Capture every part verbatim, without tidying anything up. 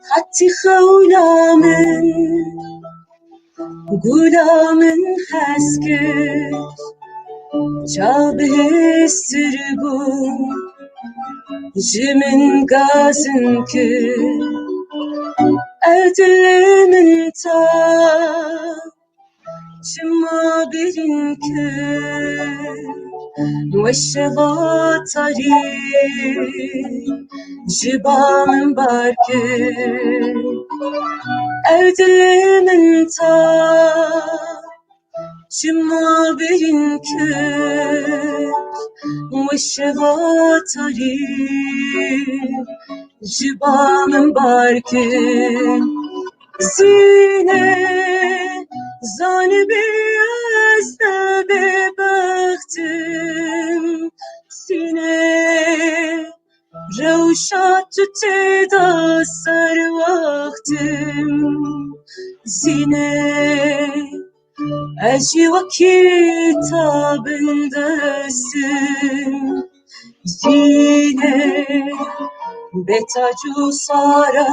Xetî xewla min, gula min hez kir, çav bihêstir bû, ji min gazin kir. Ew dilê min ta çima birîn kir, weşeva tarî ji ba min bar kir. Ew dilê min ta çima birîn kir, weşeva tarî ji ba min bar kir. Zîne, zanibî ez ne bêbext im. Zîne, rewşa tu tê de ser wext im. Zîne, ez jî wekî te bindest im. Zîne, bê tac û sara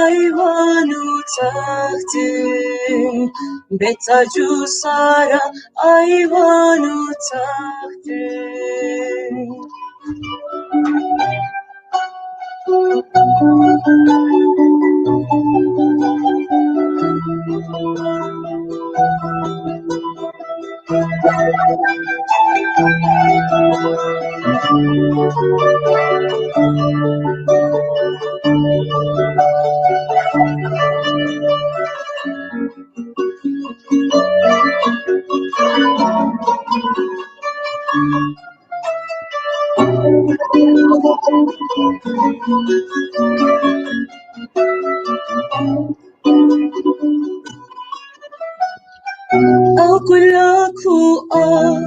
aywan û text im. Bê tac û sara aywan û text im. Ew gula ku av,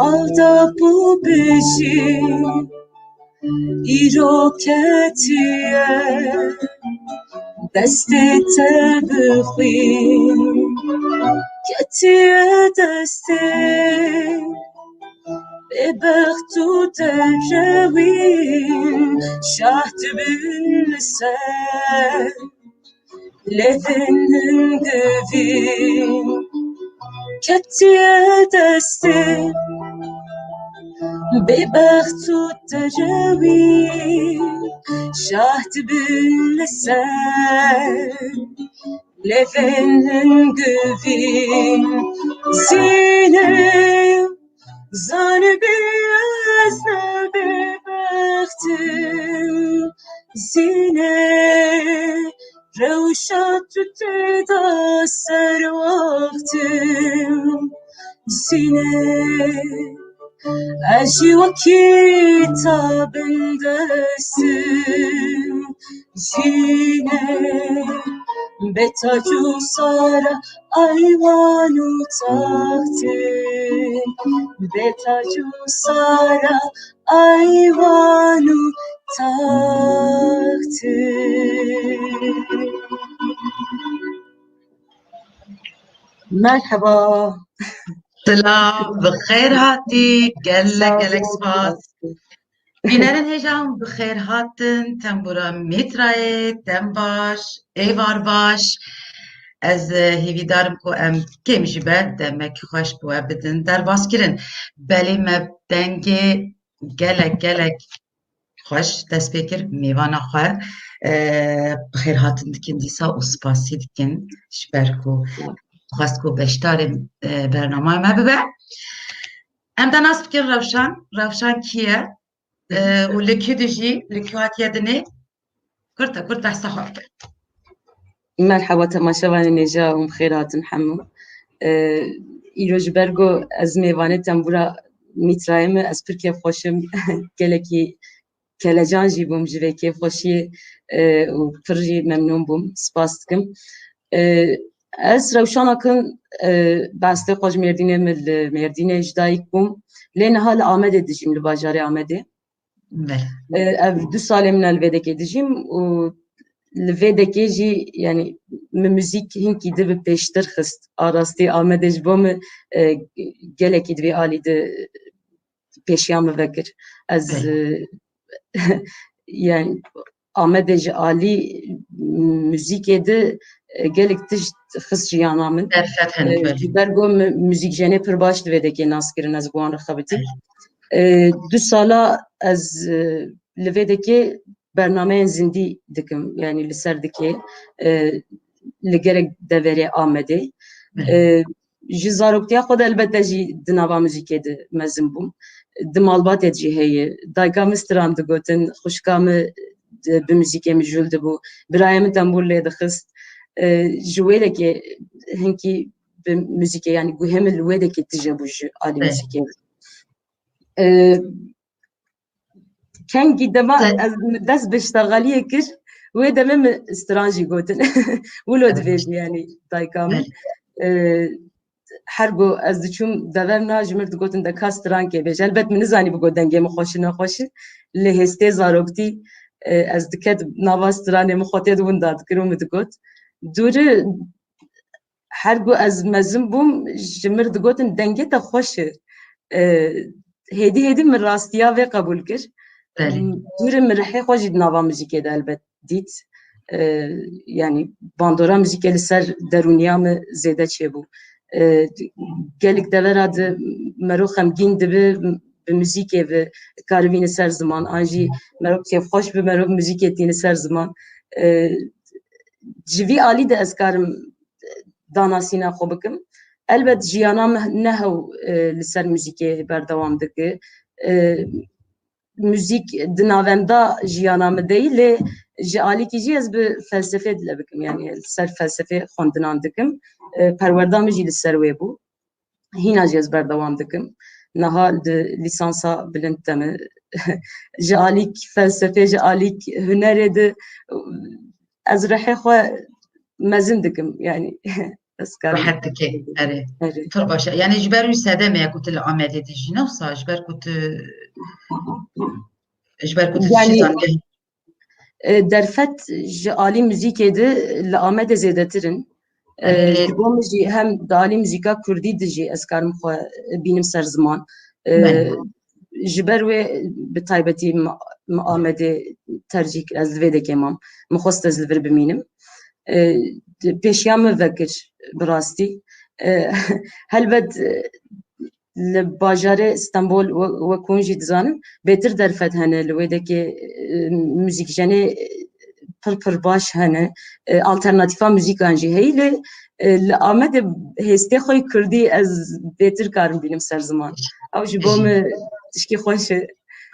av da bû bijî, îro ketiye destê te bi xwîn, ketiye destê bêbext û derewîn, şaht bin li ser lêvên hingivîn. Ketiye destê bêbext û derewîn, şaht bin li ser lêvên hingivîn. Zîne, zanibî ez ne bêbext im. Zîne, rewşa tu tê de ser wext im. Zîne, ez jî wekî te bindest im. Zîne, bê tac û sara aywan û text im. Bê tac û sara aywan û text im. Merheba. Silav, bi xêr hatî. Gelek, gelek spas. Bînerên hêja, bi xêr hatin, tembûra Mîtrayê, dem baş, êvar baş. Ez, e, hêvîdar im ku em kêm ji ber demek xweş bi we bidin derbas kirin. Belê me dengê gelek, gelek xweş dest pê kir, mêvana xwe, e, bi xêr hatin dikin dîsa û spasî dikin ji ber ku xwest ku beşdarê, e, bernamaya me bibe. Em de nas bikin Rewşan. Rewşan kî ye? E, û li kî dijî, li kî hatiye dinê? Kurte, kurte behsa xwe bike. Merhaba temaşevanên hêja û bi xêr hatin hemû. E, îro ji ber ku ez mêvanê tembûra Mîtrayê me, ez pir kêfxweş im. Gelekî kelecan jî bûm ji vê kêfxweşiyê, e, û pir jî memnûn bûm. Spas dikim. E, ez Rewşan Akın, e, bi eslê xwe ji Mêrdînê, min li Mêrdînê ji dayik bûm. Lê niha li Amedê dijîm, li bajarê Amedê. Belê. E, ev du salê min e li vê dekê dijîm û li vê dekê jî, yanî, min muzîk hinkî di bi pêştir xist. A rastî Amedê ji bo min, e, gelekî di vê alî de pêşiya min vekir. Ez, Belê. e, yanî, Amedê ji alî muzîkê de, e, gelek tişt xist jiyana min. Derfet hene, E, belê. Ji ber ku min muzîkjenê pir baş li vê dekê nas kirin, ez bi wan re xebitîm. Belê. E, du sala ez, e, li vê dekê bernameyên zindî dikim, yanî li ser dikê, e, li gelek deverê Amedê. Belê. E, ji zaroktiya xwe de elbette jî di nava muzîkê de mezin bûm. Di malbatê de jî heye. Dayika min stran digotin, xwişka min, e, bi muzîkê mijûl dibû. Birayê min tembûr lê dixist. E, ji wê dekê hinkî bi muzîkê, yanî guhê min li wê dekê tije bû ji alî, Belê. Muzîkê. E, Kengî dema Te- ez dest bi ştegaliyê kir, wê demê min stran jî gotin. Wilo Evet. Divêjî, yanî dayika min. Evet. E, her go ez diçûm deverna, ji min digotin de ka stran kê bêje. Elbet min nizanî bigo dengê min xweş e, nexweş e. Lê hêstê zaroktî, e, ez diket nava stranê min xwe tê di winda dikir û min digot. Dûri her go ez mezin bûm, ji min digotin dengê te xweş e. E, hêdî hêdî min rastiya vê qebûl kir. Belê. Dûrê min rihê xwe jî di nava muzîkê de elbet dît. E, yanî bandora muzîkê li ser derûniya min zêde çêbû. E, gelek devera de mero xemgîn dibe, bi muzîkê ve karibîne ser ziman, an jî mero kêfxweş bi mero muzîkê tîne ser ziman. E, ji vî alî de ez karim danasîna xwe bikim. Elbet jiyana min ne hew, e, li ser muzîkê berdewam dike. E, muzîk di navenda jiyana min de yî, lê ji alîkî jî ez bi felsefê dile bikim, yanî li ser felsefê xwendinan dikim. E, perwerda min jî li ser wê bû. Hîna jî ez berdewam dikim. Niha di lîsansa bilind de me. Ji alîk felsefê, ji alîk hunerê de ez rihê xwe mezin dikim, yanî ez karim. Rehet dike, erê. Erê. Pir baş e. Yanî ji ber wî sedemê ye ku tu li Amedê dijî, ne wisa? Ji ber ku tu, ji ber ku tu Yanî, dijî zangehê. E, derfet ji alî muzîkê de li Amedê zêdetir in. E, Erê. Ji bo min jî hem di alî muzîka kurdî de jî ez karim xwe bînim ser ziman. E, Belê. Ji ber wê bi taybetî min, min Amedê tercîh kir, ez li vê dekê mam. Min xwest ez li vir bimînim. E, pêşiya min vekir bi rastî. E, helbet, e, li bajarê Stenbol we-, wek hûn jî dizanin, bêtir derfet hene, li wê dekê, e, muzîkjenê, e, pir pir baş hene. E, alternatîfa muzîkan jî heye, lê, e, li Amedê hêstê xwe yê kurdî ez bêtir karim bînim ser ziman. Ew ji bo Jî. min tişkî xweş e.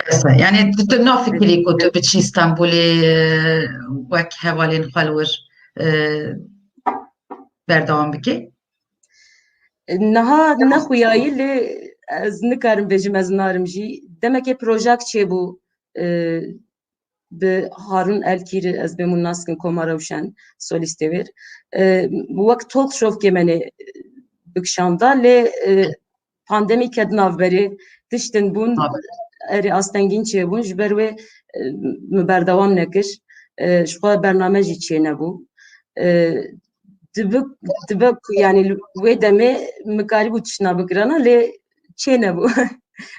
Bes e. Yanî tu, tu nafikirî ku tu biçî Stenbolê, e, wek hevalên xwe li wir, e, berdewam bikî? Niha nexuyayî, lê ez nikarim bêjim ez narim jî. Demekê projak çêbû, e, bi Harun Elkîr, ez bêm hûn nas dikin, Koma Rewşen, solîstê wêr. E, wek talk showkê me nê bikişanda, lê, e, pandemî ket navberê, tiştin bûn, Tabii. erê astengîn çêbûn, ji ber wê, e, min berdewam nekir. E, ji xwe bername jî çênebû. E, dibe, dibe ku, yanî, li wê demê min karîbû tiştna bikirana, lê çênebû.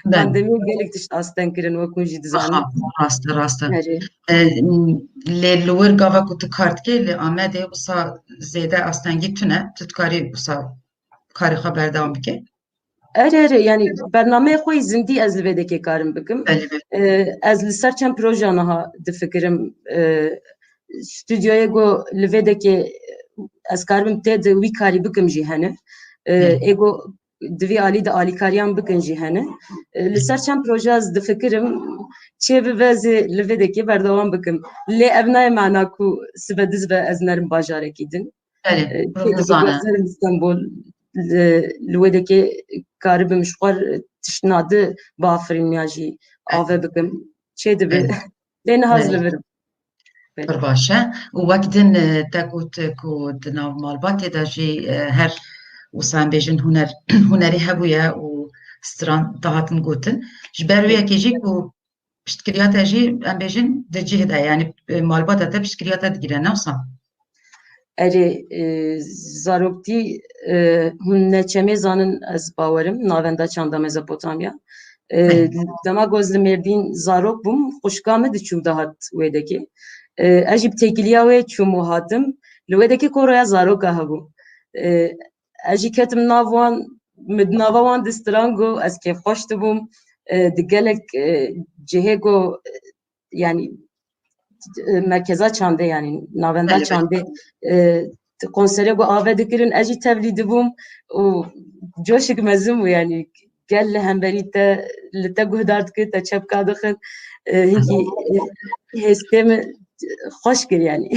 Belê. Pandemî gelek tişt asteng kirin, wek hûn jî dizanin. Aha, rast e, rast e. Erê. E, lê li wir gava ku tu kar dikê, li Amedê wisa zêde astengî tune, tu dikarî wisa karê xwe berdewam bikê? Erê, erê, yanî bernameyê xwe yî zindî ez li vê dekê karim bikim. Belê, belê. E, ez li ser çend proje niha difikirim. E, stûdyoyê ku li vê dekê ez karibim tê de wî karî bikim jî hene. E, Belê. Ê ku di vî alî de alîkariyan bikin jî hene. E, li ser çend proje ez difikirim, çê bibe ez ê li vê dekê berdewam bikim. Lê ev nayê mana ku sibe diz be ez nerim bajarekî din. Belê, E, çê dibe ku ez nerim Stenbol, li, li wê dekê karibim ji xwe tiştna di biafirînim ya jî ave bikim. Çê dibe. Belê. Lê niha ez li vir im. Belê. Pir baş e. Û wek din, e, te got ku di nav malbatê de jî, e, her wisa em bêjin huner, hunerî hebûye û stran dihatin gotin. Ji ber wê yekê jî ku piştgiriya te jî, em bêjin, di cih de, yanî, e, malbata te piştgiriya te digire, ne wisa? Erê, e, zaroktî, e, hûn neçemê zanin, ez bawerim, navenda çanda Mezopotamya. E, dema ku ez li Mêrdîn zarok bûm, xwişka min diçû dihat wê dekê. E, ez jî bi têkiliya wê çûm û hatim. Li wê dekê koroya zaroka hebû. E, ez jî ketim nav wan, min di nava wan de stran got, ez kêfxweş dibûm. E, di gelek, e, cihê ku, e, yanî, e, merkeza çandê, yanî navenda çandê, e, konserê ku ave dikirin, ez jî tevlî dibûm û coşek mezin bû, yanî gel li hemberî te, li te guhdar dikir, te çepka dixin, e, hinkî, e, hêstê min xweş kir, yanî.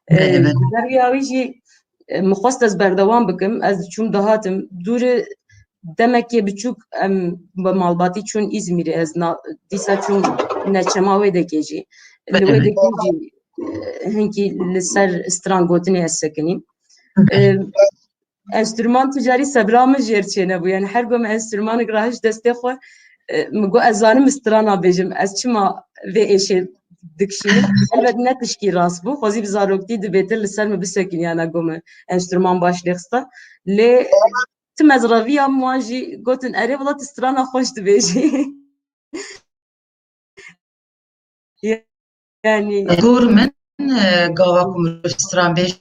E, ji ber wî awî jî, e, min xwest ez berdewam bikim, ez diçûm dihatim. Dûrî demekê biçûk em bi malbatî çûn Îzmîrê, ez na-, dîsa çûm neçema wê dekê jî. Li wê dekê jî, e, hinkî li ser stran gotinê ez sekinîm. E, enstrûman tu carî sebra min jêr çênebû. Yani her ku min enstrûmanek rahişt destê xwe, e, min got, ez zanim strana bêjim. Ez çima vê êşê dikişînim? Elbet ne tişkî rast bû. Xwezî bi zaroktî dibêtir li ser min bisekiniyana ku min enstrûman baş lê xista. Lê tim ez reviyam wan jî gotin, erê wela tu strana xweş dibêjî. Yani dor min, e, gava ku mirov stran bêje,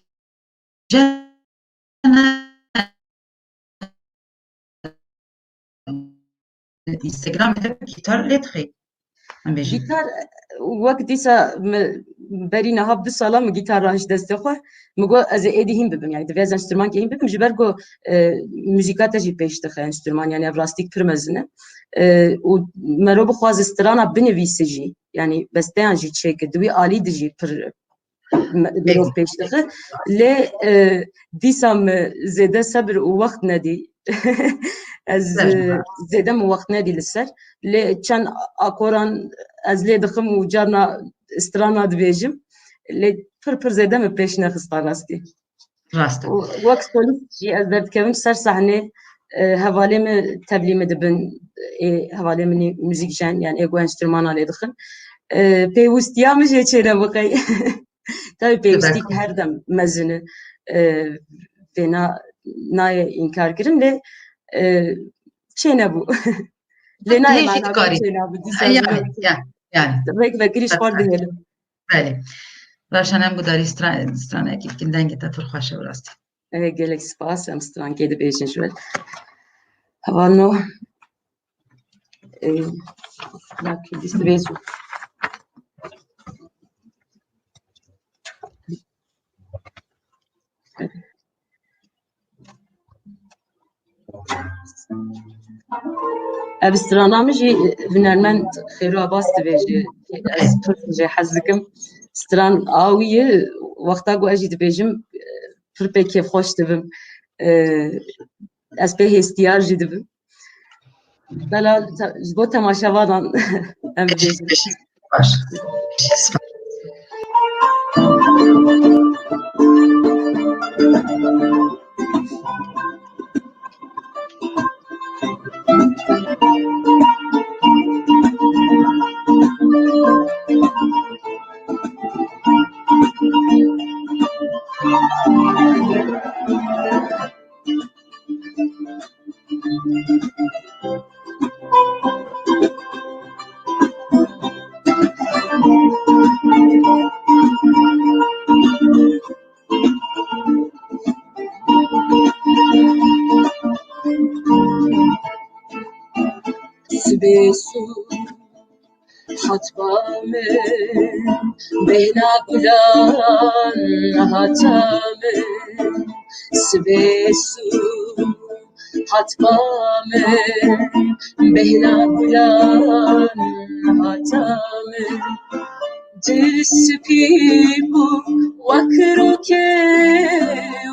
Instagramê de gîtar lê dixî. Em bêjin. Gîtar, wek dîsa min berî niha du sala min gîtar rahişt destê xwe. Min got, ez ê êdî hîn bibim, yani divê ez enstrûmankê hîn bibim, ji ber ku, e, muzîka te jî pêş dixe enstrûman, yani ev rastîk pir mezin e. E, û merov bixwaze strana binivîse jî, yani besteyan jî çêke, di wî alî de jî pir me-, mirov pêş dixe. Lê, e, dîsa min zêde sebir û wext nedî. Ez, e, zêde min wext nedî li ser. Lê çend akoran ez lê dixim û carna strana dibêjim. Lê pir pir zêde min pêş nexista rastî. Rast e. Û wek solîst jî ez derdikevim ser sahnê, e, hevalê min tevlî min dibin, ê hevalê min muzîkjen, yani ê ku enstrûmana lê dixin. E, pêwîstiya min jê çênebû qey. Tabii pêwîstî her dem mezin e, e, vê na-, nayê înkar kirin, lê, e, çênebû. Lê nayê mana çênabû, dîsa yani, yani, yani. Rêk vekirî ji xwe dihêlim. Belê. Raşan em gudarî stra-, stranekî dikin, dengê te pir xweş e bi rastî. E, gelek spas, em strankê dibêjin ji we. Hevalno, e, nakî dîs dibêjin. Ev strana min jî hunermend Xêro Abbas dibêje. Ez pir jê hez dikim. Stran a wî ye, wexta ku ez jî dibêjim, pir pê kêfxweş dibim. Ez pê hêstiyar jî dibim. Bela te-, ji bo temaşevanan em bibêjin. Baş. Sibê sor hat ba min, bêhna gulan hata min. Sibê sor Hat ba min, bêhna gulan hata min. Dil spî bû wek rokê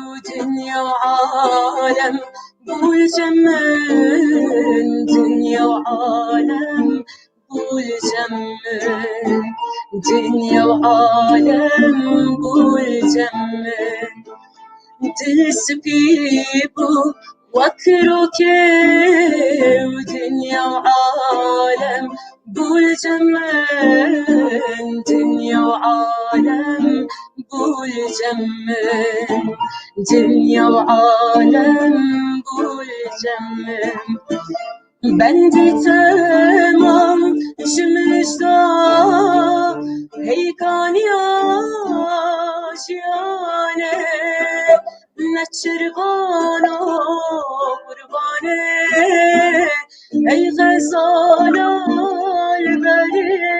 û dinya û alem bû li cem min. Dinya û alem bû li cem min. Dinya û alem bû li cem min. Dil spî bû wek rokê û dinya û alem bû li cem min. Dinya û alem bû li cem min. Dinya û alem bû li cem min. Bendî temam ji mijda peykaniya jiyanê, neçirvan û qurbanê, ey xezala li berê.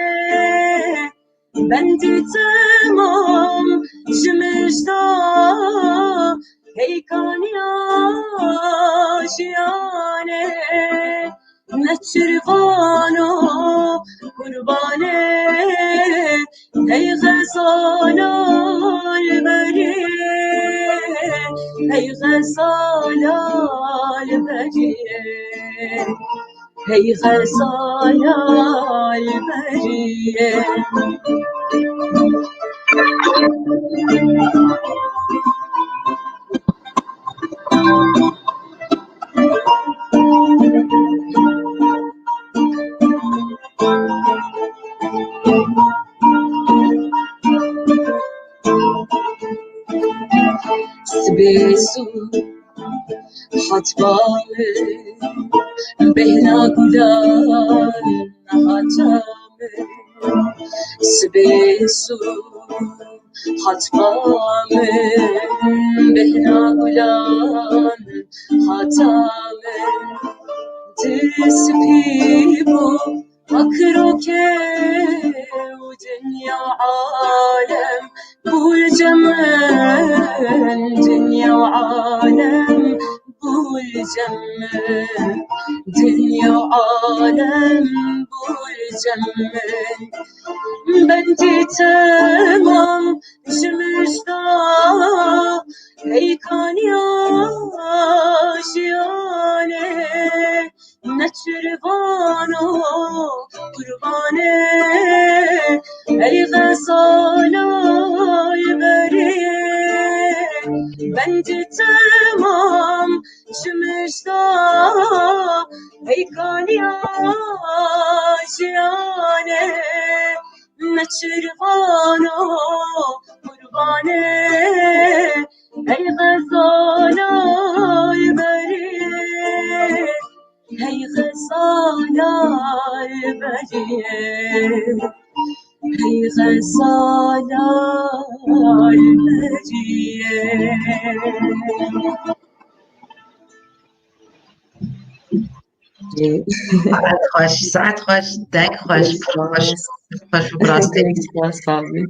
Bendî temam ji mijda peykaniya jiyanê, neçirvan û qurbanê, ey xezala li berê, ey xezala li berê. Hey xezala li beriyê. Sibê zû hat ba min, bêhna gulan hata min. Sibê zû hat ba min, bêhna gulan hata min. Dil spî bû wek rokê û dinya û alem bû li cem min. Dinya û alem bû li cem min. Dinya û alem bû li cem min. Bendî temam ji mijda peykaniya jiyanê, neçirvan û qurbanê, ey xezala li berê. Bendî temam ji mijda peykaniya jiyanê, neçirvan û qurbanê, ey xezala li berê. Hey xezala li beriyê, hey xezala li beriyê. Saet xweş, saet xweş, deng xweş, pir xweş, pir xweş û bi rastî. Deng xweş, sağ olun.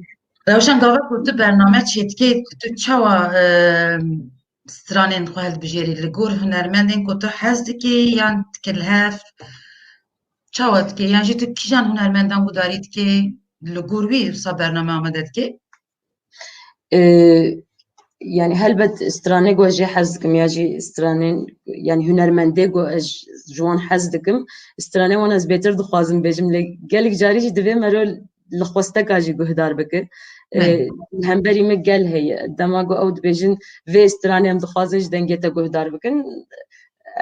Rewşen, gava ku tu bername çêdikê, tu çawa, e, stranên xwe hildibijêrî? Li gor hunermendên ku tu hez dikî yan dike li hev? Çawa dikî? Yan jî tu kîjan hunermendan gudarî dikî? Li gor wî wisa bername amade dikî? E, yani helbet stranê ku ez jê hez dikim ya jî stranên, yani hunermendê ku ez ji wan hez dikim, stranê wan ez bêtir dixwazim bêjim, lê gelek carî jî divê mero li xwesteka jî guhdar bike. Belê. E, hemberî min gel heye. Dema ku ew dibêjin, vê stranê em dixwazin ji dengê te guhdar bikin,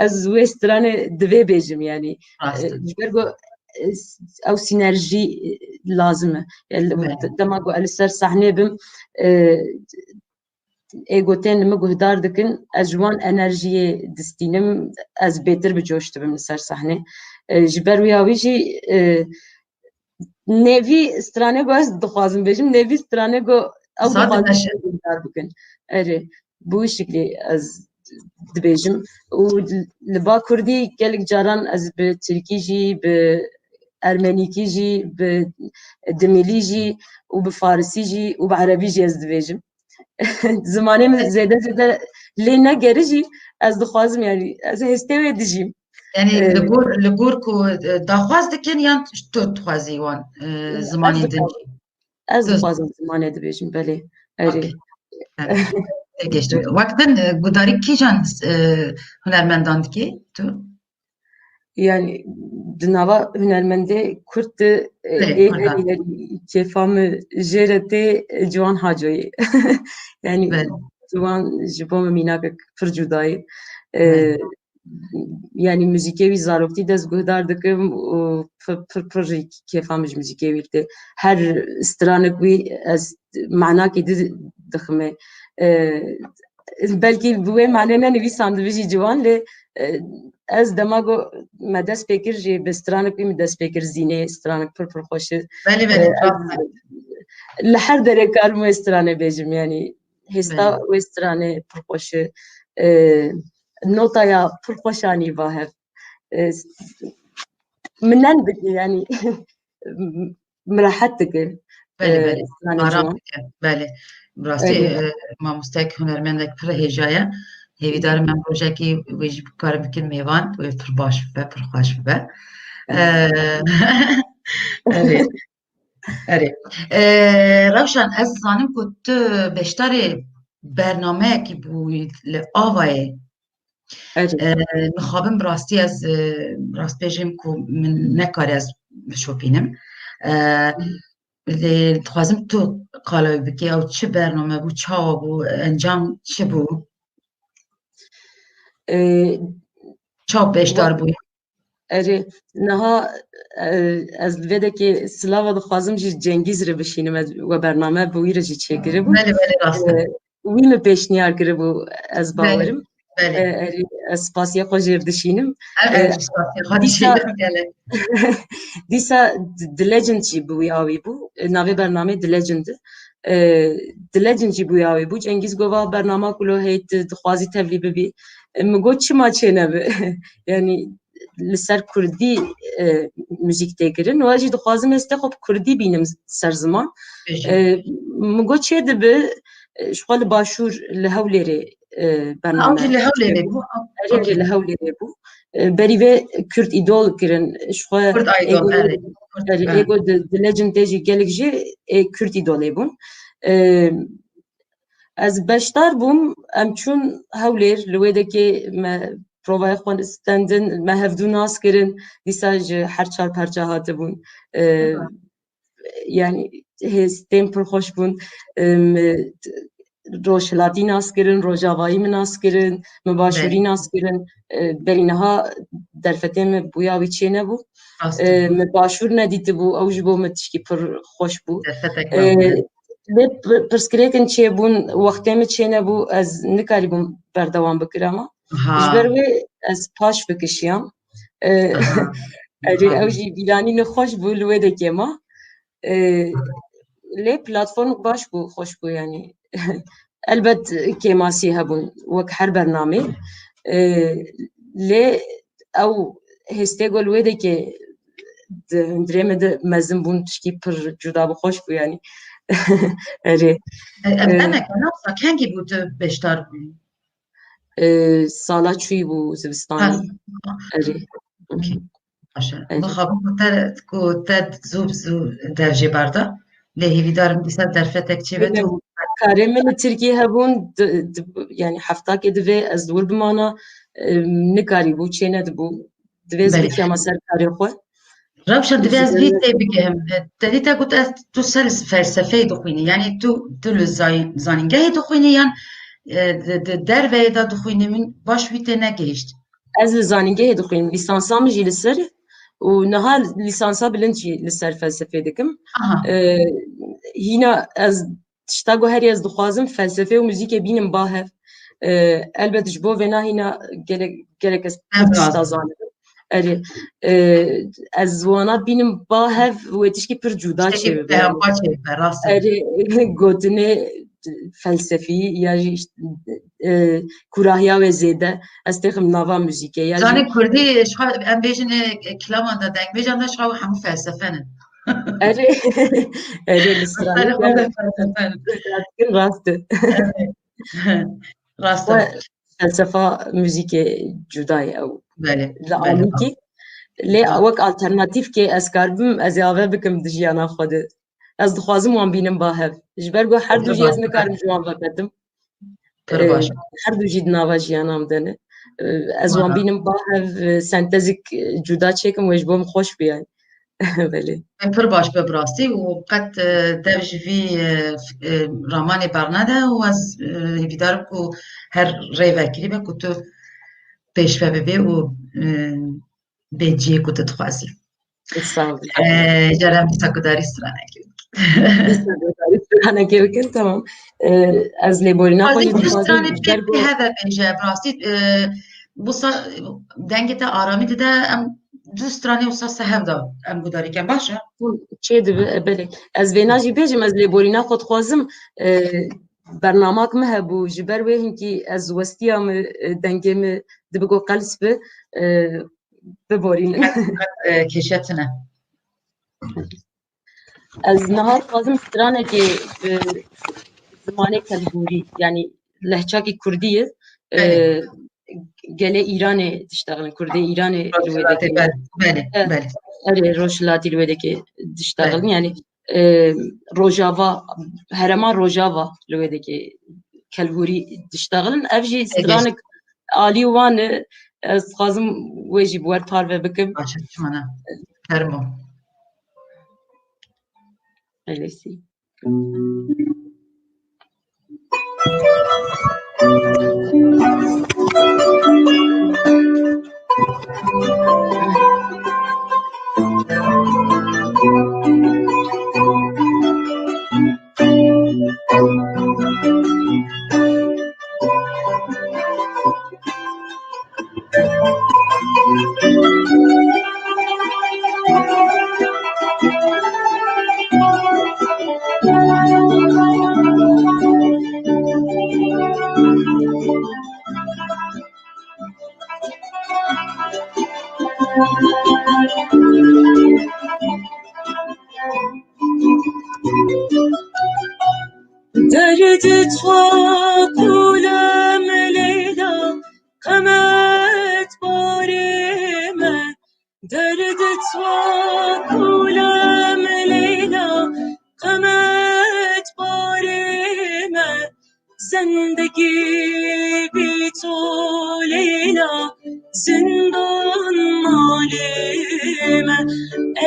ez wê stranê divê bêjim, yanî. Rast e. Ji ber ku, e, ew sînerjî, e, lazim e. Yani, belê, dema ku ez li ser sahnê bim, e, ê ku tên li min guhdar dikin, ez ji wan enerjiyê distînim, ez bêtir bi coş dibim li ser sahnê. E, ji ber wî ya wî jî, e, nêvî stranê ku ez dixwazim bêjim, nêvî stranê ku ew dixwazin guhdar bikin. Erê, bi wî şiklî ez dibêjim. Û li ba kurdî gelek caran ez bi tirkî jî, bi ermenîkî jî, bi dimilî jî û bi farisî jî û bi erebî jî ez dibêjim. Zimanê min zêde zêde lê negere jî ez dixwazim, yanî ez hêstê wê dijîm. Yanî li gor, li gor ku, e, daxwaz dikin yan tu dixwazî wan, e, zimanê din jî? Ez dixwazim zimanê dibêjim, belê. Erê. Têgihiştim. Wek din, e, gudarî kîjan, e, hunermendan dikî tu? Yanî di nava hunermendê kurd de, e, ê herî herî kêfa min jê re tê, e, Ciwan Hacoyê. Yanî Ciwan ji bo min mînakek pir cuda ye. E, yanî muzîkê wî zaroktî dest guhdar dikim û pir, pir, pir jî kêfa min ji muzîkê wî tê. Her stranek wî ez manakî di dixime. E, belkî bi wê mane ne nivîsandibî jî Ciwan, lê, e, ez dema ku me dest pê kir jî bi stranek wî min dest pê kir, Zînê, stranek pir pir xweş e. Belê, belê, e, ez li her derê karim wê stranê bêjim, yanî hêsta wê stranê pir xweş e. E, notaya pir xweş anî ba hev. E, min nen dikî, yanî min rehet dike. Belê, belê. Aram dike. Belê. Bi rastî, e, mamosteyek hunermendek pir hêja ye. Hêvîdar im em rojekî wê jî bikarin bikin mêvan, wê pir baş bibe, pir xweş bibe. E, erê. Erê. E, Rewşan, ez zanim ku tu beşdarê bernameyekî bûyî li Avayê. Erê. E, mixabin bi rastî ez, e, rast bêjim ku min nekarî ez bişopînim. E, lê dixwazim tu qala wî bikî, ew çi bername bû, çawa bû, encam çi bû? E, çawa beşdar bûyî? Erê, niha, e, ez li vê dekê silava dixwazim jî Cengîz re bişînim, ez we bername bi wî re jî çêkiribû. Belê, belê, rast e. Wî min pêşniyar kiribû, ez bawerim. Belê. E, erê, ez spasiya xwe jê re dişînim. E, e, spasiya xwe dişînim, gelek. Dîsa The Legend jî bi wî awî bû. E, navê bernamê The Legend e. E, The Legend jî bi wî awî bû. Cengîz got, va bernama ku lo heyt dixwazî tevlî bibî. E, min got, çima çênebe? Yanî li ser kurdî, e, muzîk tê kirin. Wa jî dixwazim ez tê xwe bi kurdî bînim ser ziman. E, min got çê dibe, e, ji xwe li Başûr, li Hewlêrê, e, bername. Ew jî li Hewlêrê bû? Erê, erê, li Hewlêrê bû. E, berî vê Kurd Îdol kirin. Ji xwe Kurd Îdol, erê. Erê, ego di, di Legend tê jî gelek jî, e, Kurd Îdolê bûn. E, Ez beşdar bûm, em çûn Hewlêr, li wê dekê me provayê xwe stendin, me hevdû nas kirin, dîsa ji her çar perça hatibûn. E, yanî hêstên pir xweş bûn. E, me rojhilatî nas kirin, rojavayî min nas kirin, me başûrî nas kirin. E, berî niha derfetê me bûya wî çênebû. E, me başûr nedîtibû, ew ji bo me tişkî pir xweş bû. E, lê pi-, pirsgirêkin çêbûn, wextê min çênebû, ez nikarîbûm berdewam bikirama. Ji ber wê ez paş bikişiyam. E, erê, ew jî bîranî nexweş bû, li wê dekê ma. E, lê platformek baş bû, xweş bû, yanî. Elbet kêmasî hebûn, wek her bernamê. E, lê ew hêstê ku li wê dekê di hundirê me de mezin bûn, tişkî pir cuda bû, xweş bû, yanî. Erê. E, em, e, demeke, ne wisa, kengî bû tu beşdar bûyî? E, sala çûyî bû zivistanê. Ha. Erê. Okey. Baş e. Erê. Mixabin ku te, ku te zû bi zû dev jê berda. Lê hêvîdar im dîsa derfetek çêbe tu. Karê min li Tirkiyê hebûn, di, di, yanî heftakê divê ez li wir bimana, e, nikarîbû, çênedibû. Divê ez bikema ser karê xwe. Rewşa, divê ez vî tê bigihim. Te dî te got ez, tu ser felsefeyê dixwînî. Yanî tu, tu li zay-, zanîngehê dixwînî yan, e, di, di derveyê de dixwînî, min baş wî tê negihîşt. Ez li zanîngehê dixwînim. Lîsansa min jî li ser û niha lîsansa bilind jî li ser felsefê dikim. Aha. E, hîna ez tişta ku herî ez dixwazim felsefê û muzîkê bînim ba hev. E, elbet ji bo vêna hîna gelek, gelek ez pir tişta zanim. Erê, e, ez wana bînim ba hev wê tişkî pir cuda çêbibe. Erê, gotinê felsefî ya jî îşte, e, kurahiya wê zêde. Ez têxim nava muzîkê ya jî. Zanê kurdî, ji xwe em bêjin, e, kilaman de, dengbêjan de ji xwe hemû felsefe ne. Erê, erê, li stranê de dikin, rast e. Rast e. Felsefa muzîkê cuda ye ew. Belê, li belê. Amîkî. Lê wek alternatîfkê ez karbim, ez ê ave bikim di jiyana xwe de. Ez dixwazim wan bînim ba hev. Ji ber ku her du jî ez nikarim ji wan veqetim. Pir baş. Her du jî di nava jiyana min de ne. Ez wan bînim ba hev, sentezek cuda çêkim, wê ji bo min xweş biya. Belê. Pir baş be bi rastî û qet, e, dev ji vî, e, f-, e, ramanê bernede û ez, e, hêvîdar im ku her rê vekirî be ku tu pêşve bibê û, e, bê cihê ku tu dixwazî. Sağ ol. E, Ceren, dîsa gudarî stranekê bikin. Dîsa gudarî stranekê bikin, tamam. E, ez lêborîna xwe jî dixwazim. Stranê pê heve bêje, bi rastî, e, wisa dengê te aramî dide, em du stranê wisa se hev de em gudarî ken, baş e? Çê dibe, e, belê. Ez vêna jî bêjim, ez lêborîna xwe dixwazim, e, bernamak min hebû, ji ber wê hinkî ez westiya min, e, dengê min dibe ku qels be, e, biborînin. E, kêşe tune. Ez niha dixwazim stranekê bi zimanê kelhûrî, yanî lehçakî kurdî ye, e, gelê Îranê diştexilin, kurdê Îranê li wê dekê. Belê, belê. Erê, Rojhilatî li wê dekê diştexilin, yanî, e, Rojava, herêma Rojava li wê dekê kelhûrî diştexilin. Ev jî stranek alî wan e, ez dixwazim wê jî bi we parve bikim. Baş e, çima ne? Fermo. Elesî. Derdê to qulem Leyla, qemet barê me. Derdê to qulem Leyla, qemet barê me. Zindegî bî to Leyla, zindan malê me.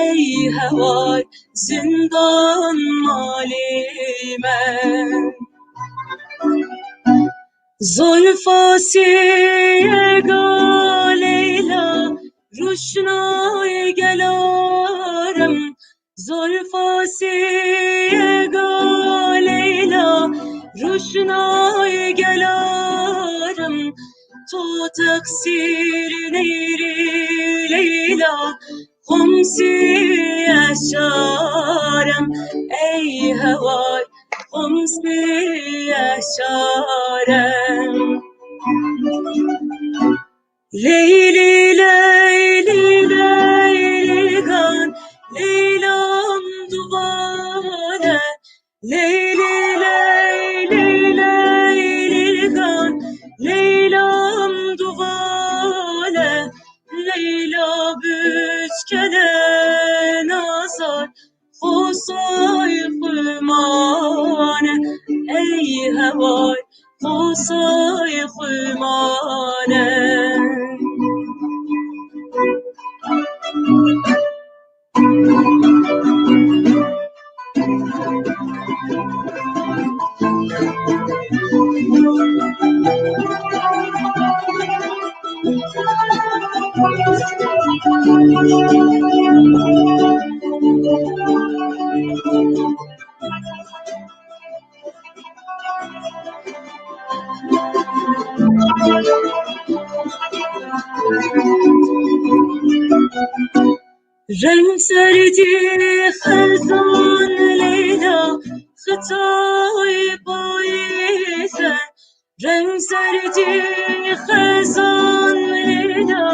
Ey heway, zindan malê me. Zulfa sêga Leyla, ruşnayê gelarim. Zulfa sêga Leyla, ruşnayê gelarim. To teqsîr neyre Leyla, Xumsî eşarem, ey heway, Xumsî eşarem. Leylî, leylî, leylîgan, Leylam duvane, Leylî, leylî, leylîgan, Leylam duvane, Leyla biçkene nazar, xosay xumane, ey heway, xosay xumane. Reng serdî xezan Leyla, xitay payîze. Reng serdî xezan Leyla,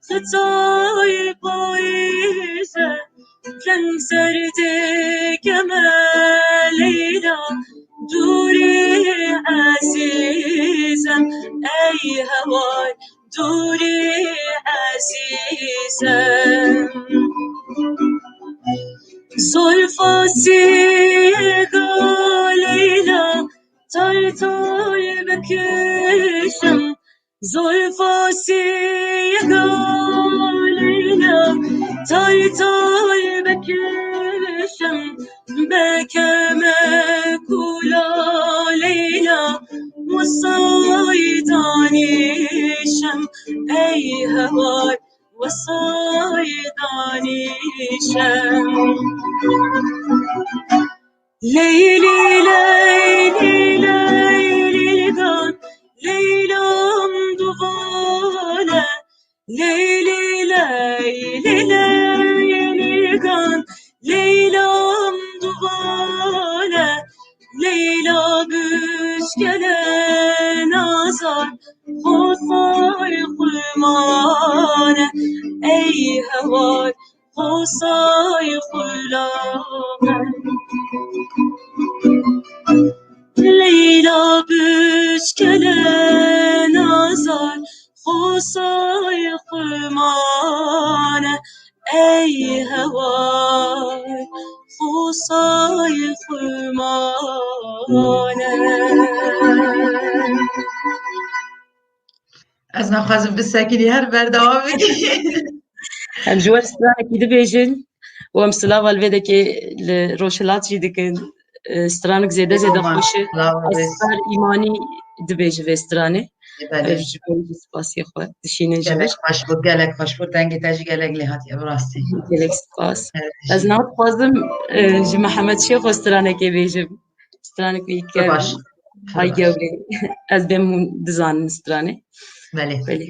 xitay payîze. Deng ser dike me Leyla, dûrî ezîzim, ey hewar, dûrî ezîzim. Zolfa siyega Leyla, tay tay bikişim, Zolfa siyega Leyla, tay tay bikişim, bikeme kula Leyla, wesay danîşim, ey hewar, wesay danîşim. Leyli, Leyli, Leyli gan, Leylam duvane. Leyli, Leyli, Leyli gan, Leylam duvane. Leyla bişkele nazar, xosay xumane. Ey hewar, Xosay xulame. Leyla bişkele nazar, xosay xumane, ey hewar, xosay xumane. Ez naxwazim bisekinî, her berdewam bikî. Em ji we stranekî dibêjin û em silava li vê dekê li Rojhilat jî dikin. E, stranek zêde zêde Bêguman, xweş e. Silava Ez rêz. Sar Îmanî dibêji vê stranê. Belê. E, ji bo wî jî spasiya xwe dişînin ji Gelek vir. Xweş bû, gelek xweş bû. Dengê te jî gelek lê hatiye, bi rastî. Gelek spas. Evet, Ez jî. Niha dixwazim, e, ji Mihemed Şêxo stranekê bêjim. Stranek wî Pir kevn. Baş. Ay Pir baş. Gewrê. Ez bêm hûn dizanin stranê. Belê. Belê.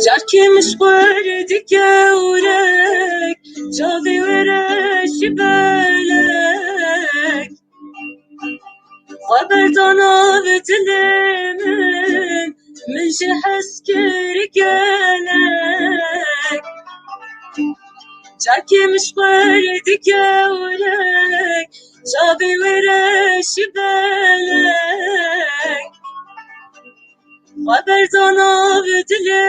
Carkê min ji xwe re dike ûrek, çavê were ji belek. Xwe berda nav dilê min, min ji hez kir gelek. Çavkê min ji xwe re dike ûrek, çavê were ji belek. Xwe berda nav dilê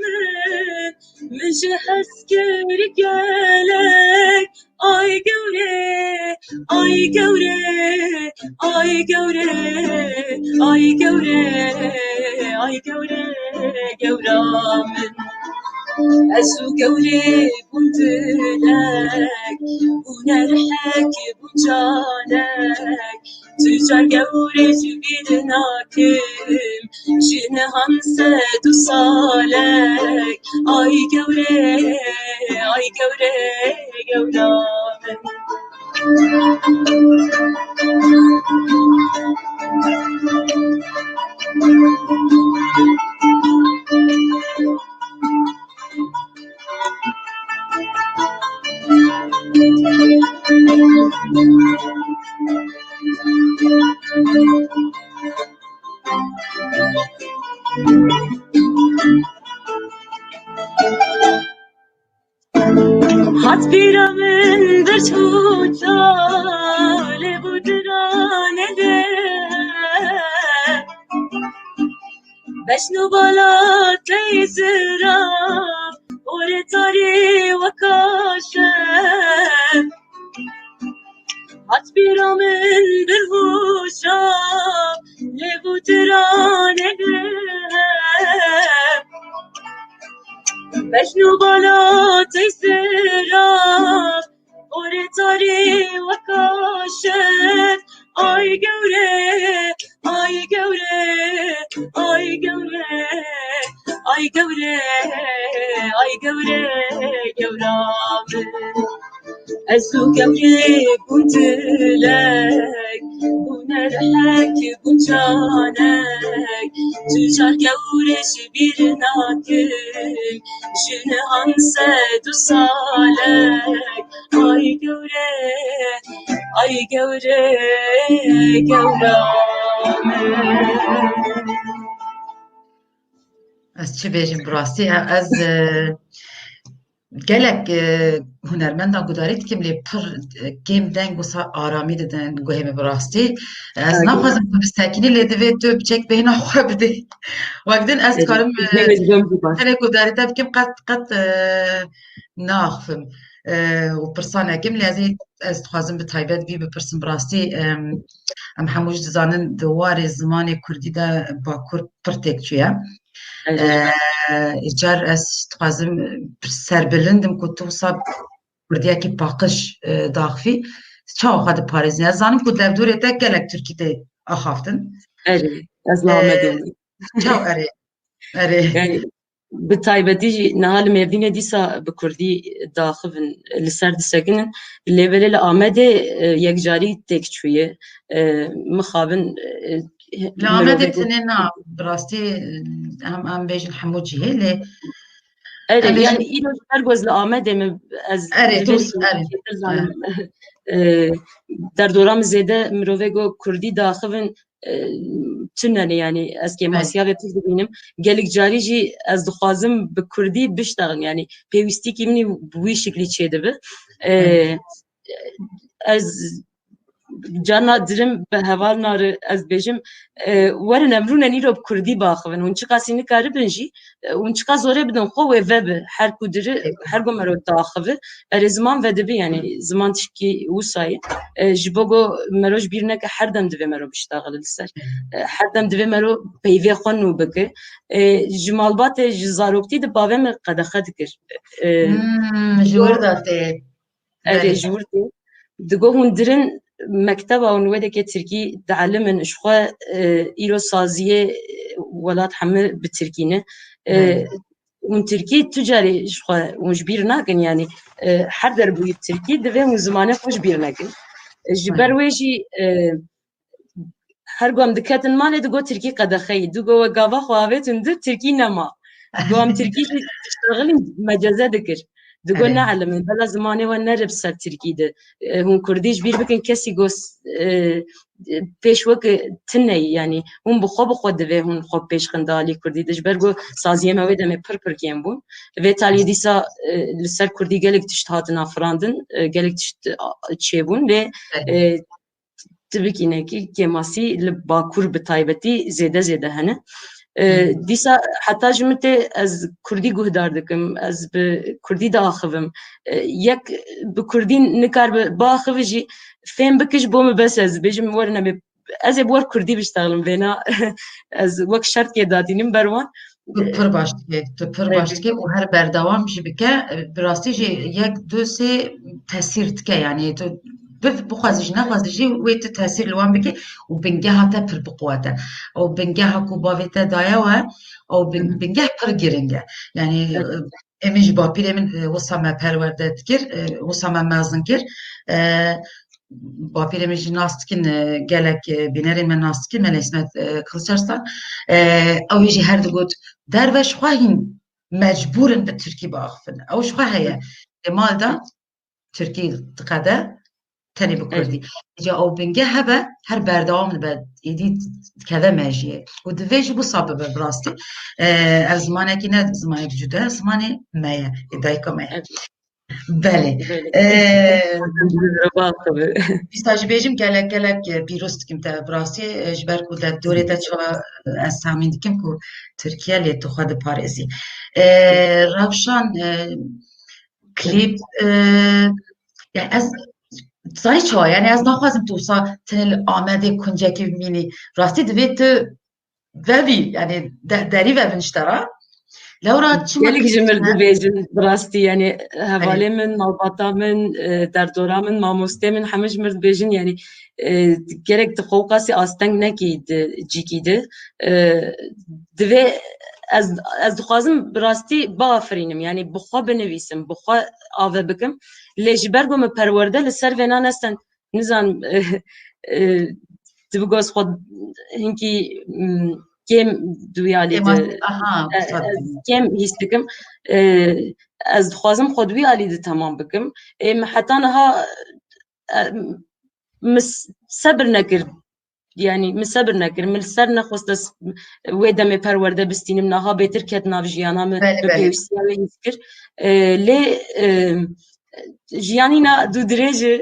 min, min ji hez kir gelek. Ay gewre, ay gewre, ay gewre, ay gewre, ay gewre, gewra min. Ez û gewrê bûn dilek, bûne rihek, bûn canek. Tu car gewrê ji bîr nakim, ji nihan sed û salek. Ay gewre, ay gewre, gewra min. Hat bîra min birçû çalê bû diranê de. Beşn û bala tey zira, orê tarî weka şev. Hat bîra min bir hûşa, lê bû diranê de. Beşn û bala tey zira, orê tarî weka şev. Ay gewre, ay gewre, ay gewre, ay gewre, ay gewre, gewra min. Ez û gewrê bûn dilek, bûn erhek, bûn canek, tu car gewrê ji bîr nakim, ji nihan sed û salek, ay gewrê, ay gewrê, gewra min. Ez çi bêjim bi rastî, e, ez, e, gelek, e, hunermenda gudarî dikim lê pir, e, kêm deng wisa aramî didin guhê min bi rastî. Ez naxwazim tu bisekinî lê divê tu biçek bêhna xwe bidê. Wek din ez dikarim, e, tenê gudarî te bikim qet, qet, e, naxivim. E, û pirsa nekim lê ez ê, ez dixwazim bi taybet vî bipirsim bi rastî, em, em hemû jî dizanin di warê zimanê kurdî de Bakur pir têk çûye. Îcar ez dixwazim, serbilind im ku tu wisa kurdiyekî paqij, e, daxivî. Çawa xwe diparêzî? Ez zanim ku derdorê te gelek tirkî tê axaftin. Erê, ez li Amedê me. Çaw erê? Erê. Yani, bi taybetî jî niha li Mêrdînê dîsa bi kurdî daxivin, li ser disekinin. Lê belê li Amedê, e, yekcarî têk çûye. E, mixabin, e, Li Amedê mirovê got- tenê na, bi rastî, em, em bêjin hemû cihê lê Erê, em bêjin yani îro ji ber ku ez li Amedê me, ez Erê, tu, erê, zanim. E, derdora min zêde mirovê got kurdî daxivin, e, tune ne, yani ez kêmasiya vê pir dibînim. Gelek carî jî ez dixwazim bi kurdî biştexim, yani pêwîstîkî min û bi wî şiklî çêdibe. E, ez carna dirim bi heval nari ez bêjim, e, werin em rûnen îro bi kurdî baxivin. Hûn çiqasî nikaribin jî, e, hûn çiqas zorê bidin xwe wê vebi. Her ku diri, her ku mero daxivi, erê ziman vedibi, yani ziman tişkî wisa ye. E, ji bo ku mero ji bîr neke, her dem divê mero biştaxile li ser. E, her dem divê mero peyvê xwe nû bike. E, ji malbatê, ji zaroktî di bavê min qedexe dikir. E, Hmm, ji wir de tê. Erê, belê, ji wir tê. Digo hûn dirin mekteba hûn wêdeke tirkî dielimin, ji xwe, e, îro saziyê, e, welat hemî bi tirkî ne. E, belê, hûn tirkî tu carî ji xwe hûn ji bîr nakin, yani, e, her der bûyî tirkî, divê hûn zimanê xwe ji bîr nekin. E, ji ber wê jî, e, her ku em diketin malê, digo tirkî qedexeyî. Digo we gava xwe avêtin dir, tirkî nema. Digo em tirkî jî diştexilin, meceze dikir. Digo, evet, neelimin, bela zimanê we nere bi ser tirkî de. E, hûn kurdî ji bîr bikin, kesî got, e, pêş wek tune ye, yani hûn bi xwe bi xwe divê hûn xwe pêş xin di alî kurdî de. Ji ber ku saziyê me wê demê pir pir kêm bûn. Vê taliyê dîsa, e, li ser kurdî gelek tişt hatin afirandin, e, gelek tişt, a, çêbûn lê, evet, e, tibikînekî kêmasî li Bakur bi taybetî zêde zêde hene. E, hı hı, dîsa heta ji min tê ez kurdî guhdar dikim, ez bi kurdî diaxivim. E, yek bi kurdî nikaribe biaxive jî fêm bike ji bo min bes e, ez bêjim werin em ê, ez ê bi we kurdî biştexlim vêna ez wek şertke datînim ber wan. Tu pir baş dikê, tu pir baş dikê û her berdewam jî bike. Bi rastî jî yek du sê tesîr dike, yani tu bi-, bixwazî jî nexwazî jî wê tu tesîr li wan bike û bingeha te pir biquwete. Ew bingeha ku bavê te daye we, ew bin-, bingeh pir giring e. Yani, e, em ê ji bapîrê min, e, wisa me perwerde dikir, e, wisa me mezin kir. E, bapîrê min jî nas dikin, e, gelek, e, bînerên me nas dikin, Mele Îsmet, e, Kiliçarslan. E, ew ê jî her digot, derve ji xwe hîn mecbûr in bi tirkî biaxifin. Ew ji xwe heye. Lê mal de tirkî diqede, tenê bi kurdî. Îca ew bingeh hebe, her berdewam dibe, êdî dikeve mejiyê. Û divê jî wisa bibe bi rastî. E, ev zimanekî ne zimanek cuda ye, zimanê me ye, ê dayika me ye. Belê. Belê. Ee, Merhaba, tabii. Dîsa jî bêjim gelek gelek, e, pîroz dikim te bi rastî, e, ji ber ku derdorê te çawa, e, ez tahmîn dikim ku Tirkiye lê tu xwe diparêzî. E, Rewşan, e, klîp, e, ya ez zanî çawa, yani ez naxwazim tu wisa tenê li Amedê kuncekî bimînî. Rastî divê tu vevî, yani de-, derî vevin ji te re. Lewra çima Gelek ji mir dibêjin, bi rastî, yani hevalê min, malbata min, e, derdora min, mamostê min, hemî ji mir dibêjin, yani, e, gerek tu xwe qasî asteng nekî di cîkî de. E, divê ez, ez dixwazim bi rastî biafirînim, yanî bi xwe binivîsim, bi xwe ave bikim. Lê ji ber ku min perwerde li ser vêna nestend, nizanim, tu bi goz xwe hinkî, mm, kêm di wî alî de, aha, e, ez kêm hîs dikim. E, ez dixwazim xwe di wî alî de temam bikim. Ê, min heta niha, e, min s-, sebir nekir. Yanî min sebir nekir. Min li ser nexwest ez wê demê perwerde bistînim. Niha bêtir ket nav jiyana min, belê, min belê, pêwîstiya wê hîs kir. E, lê, e, jiyanîna dû dirêj e.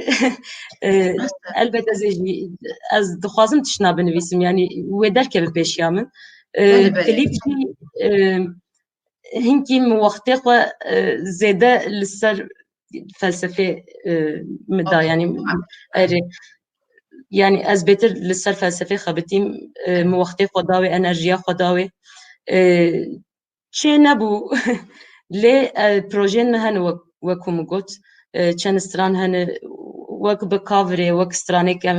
E, elbet ez ê jî, ez dixwazim tiştna binivîsim. Yanî wê derkeve pêşiya min. E, belê, belê, klîp jî, e, hinkî min wextê xwe, e, zêde li ser felsefê, e, min da, yanî, erê, yanî ez bêtir li ser felsefê xebitîm, e, min wextê xwe da wê, enerjiya xwe da wê. E, çê nebû. Lê, e, projeyên min hene wek, wek ku min got, e, çend stran hene, wek bi coverê, wek stranek em,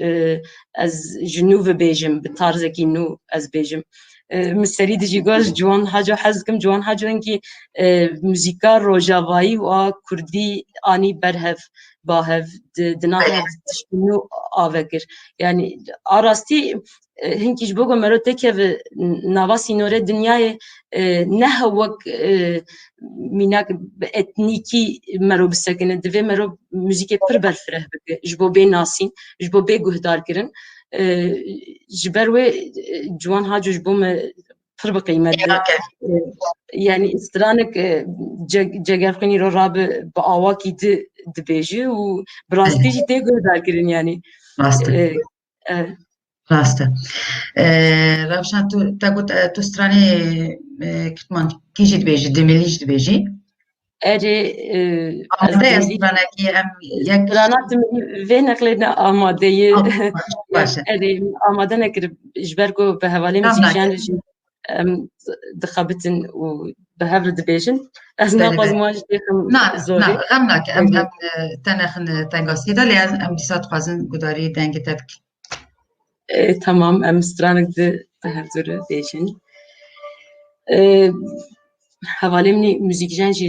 e, ez ji nû bibêjim, bi tarzekî nû ez bêjim. E, min serî dijî got, ji Ciwan Haco hez dikim. Ciwan Haco hinkî, e, muzîka rojavayî û a kurdî anî berhev, bahev, di, di nav hev tiştî nû ave kir. Yanî a rastî, e, hinkî ji bo ku mero têkeve nava sînorê dinyayê, e, ne hew wek, e, mînak bi etnîkî mero bisekine, divê mero muzîkê pir berfireh bike, ji bo bê nasîn, ji bo bê guhdar kirin. E, ji ber wê, e, Ciwan Haco ji bo me pir bi qîmet e. E, yanî stranek, e, ce-, cegerxwînî ro rabe bi awakî di dibêje û bi rastî jî tê guhdar kirin, yanî. Rast e. E, e. Rast e. E, Rewşan, tu, te got, e, tu stranê, e, kirmankî jî dibêjî, dimilî jî dibêjî. Erê, e, amade ye stranekî, em yek strana dimilî vê neqlê ne amade ye. Baş e. Erê, amade nekir, ji ber ku bi hevalê muzîkjen re jî em dixebitin û bi hev re dibêjin. Ez naxwazim wan jî têxim zorê. Na, xem nake. Em, em, e, te nexin, e, tengasiyê de, lê em, em dîsa dixwazin gudarî dengê te bikin. E, temam, em stranek di, di hev du re bêjin. E, hevalê min ê muzîkjen jî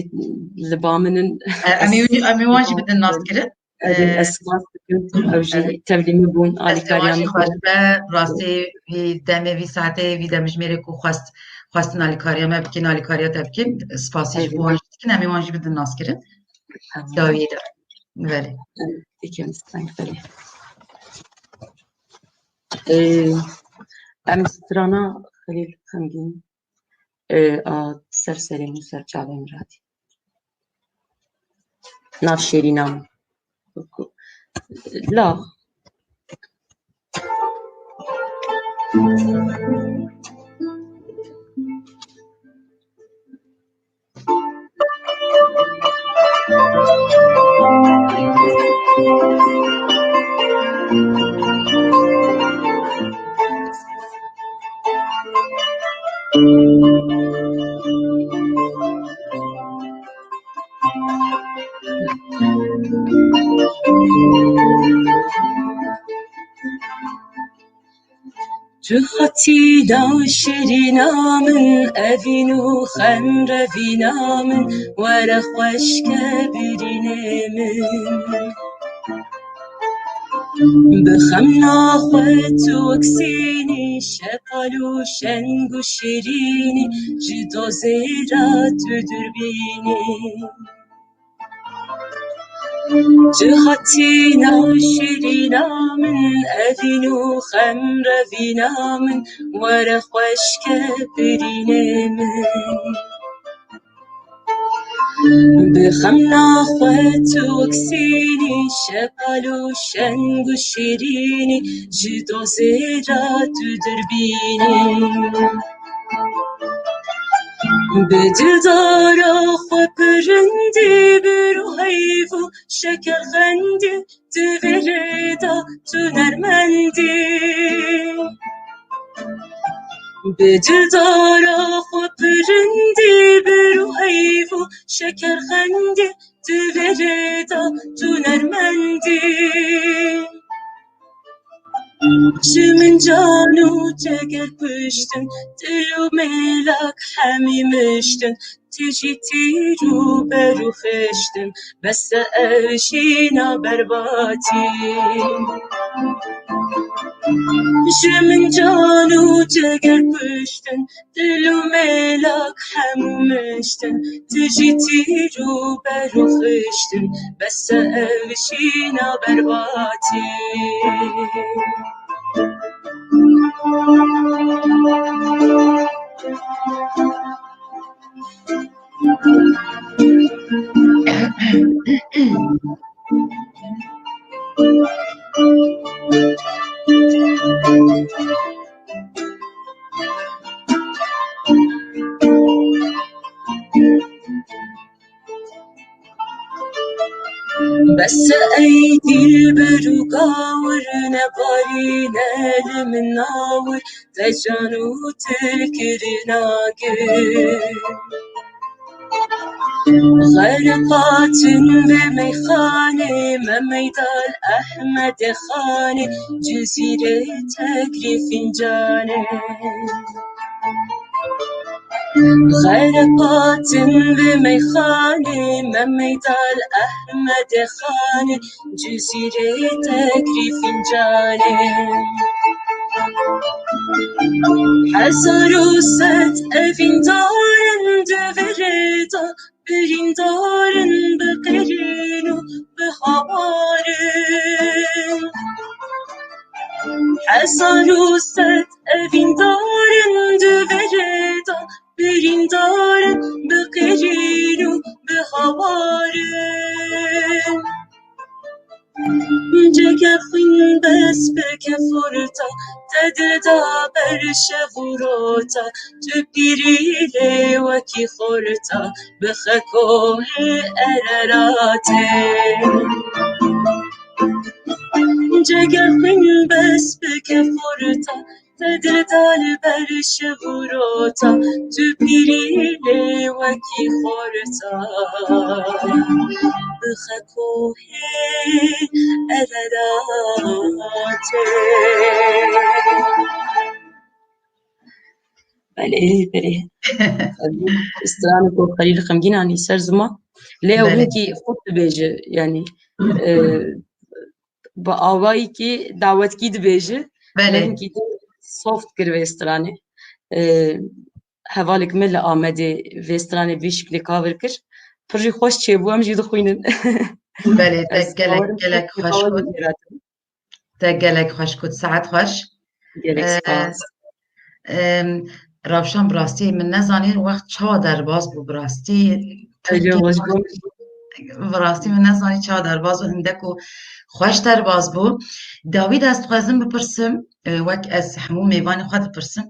li ba min in. E, em ê, em ê wan jî bidin naskirin. Erê, e, ez spas dikim. Ew jî, erê, tevlî min bûn, alîkariya min. Xweş be, rastî vî demê, vî saetê, vî demjimêrê ku xwest, xwestin alîkariya me bikin, alîkariya te bikin. Spasî ji bo wan jî dikin, em ê wan jî bidin naskirin. Tamam. Dawiyê de. Belê. Dikim, belê. Ee, em strana Xelîl Xemgîn, e, a ser serê min, ser çavê min radî. Nav şêrîna min. La. Tu hatî da şêrîna min, evîn û xem revîna min, were xweşke birînê min. Bi xem naxwe tu wek sînî, şepal û şeng û şirînî, ji dozê re tu dûrbînî. Tu hatî nav şirîna min, evîn û xem revîna min, were xweşke birînê min. Bi xem naxwe tu wek sînî, şepal û şeng û şirînî, ji dozê re tu dûrbînî. Bi dildara xwe pirindî, bi rûheyv û şekerxendî, di vê rê de tu nermendî. Bi dildara xwe pirindî, bi rûheyv û şekerxendî, di vê rê de tu nermendî. Ji min can û ceger kuştin, dil û mêlak hemî miştin, tu jî tîr û ber û xiştin, bes e ev jîna berbatî. Ji min can û ceger kuştin, dil û mêlak hemû miştin, tu jî tîr û ber û xiştin, bes e ev jîna berbatî. Bes e ey dilber û gawir, nebarîne li min nawir, te can û dil kirina gir. Xerepatin bi meyxanê, me meydal Ehmedê Xanê, Cizîrê tekrî fîncanê. Xerepatin bi meyxanê, me meydal Ehmedê Xanê, Cizîrê tekrî fîncanê. Hezar û sed evîndarin di vê rê de, birîndarin bi qîrîn û bi hawarin. Hezar û sed evîndarin di vê rê de, birîndarin bi qîrîn û bi hawarin. Ceger xwîn bes bike forta, te dil da ber şev û rota, tu pîrî lê wekî xorta, bixe kohê Ereratê. Ceger xwîn bes bike forta, te dil da li ber şev û rota, tu pîrî lê wekî xorta, bixe kohê Ereratê. Belê, belê. Stranê ku Xelîl Xemgîn anî ser ziman. Lê ew Belê. hinkî xurt dibêje, yanî, e, bi awayekî dawetkî dibêje. Belê. Hinkî soft kir vê stranê. E, hevalek me li Amedê vê stranê vî şiklê cover kir. Pir jî xweş çêbû, em jî dixwînin. Belê, te Ez gelek, bawerim gelek xweş xweş got. Te gelek xweş got, saet xweş. Gelek Ee, spas. em, Ravşan, bi rastî min nezanî wext çawa derbas bû, bi rastî Alo, Tirkî hoş bû. Bi rastî min nezanî çawa derbas bû, hindek û xweş derbas bû. Dawî de ez dixwazim bipirsim, e, wek ez hemû mêvanê xwe dipirsim.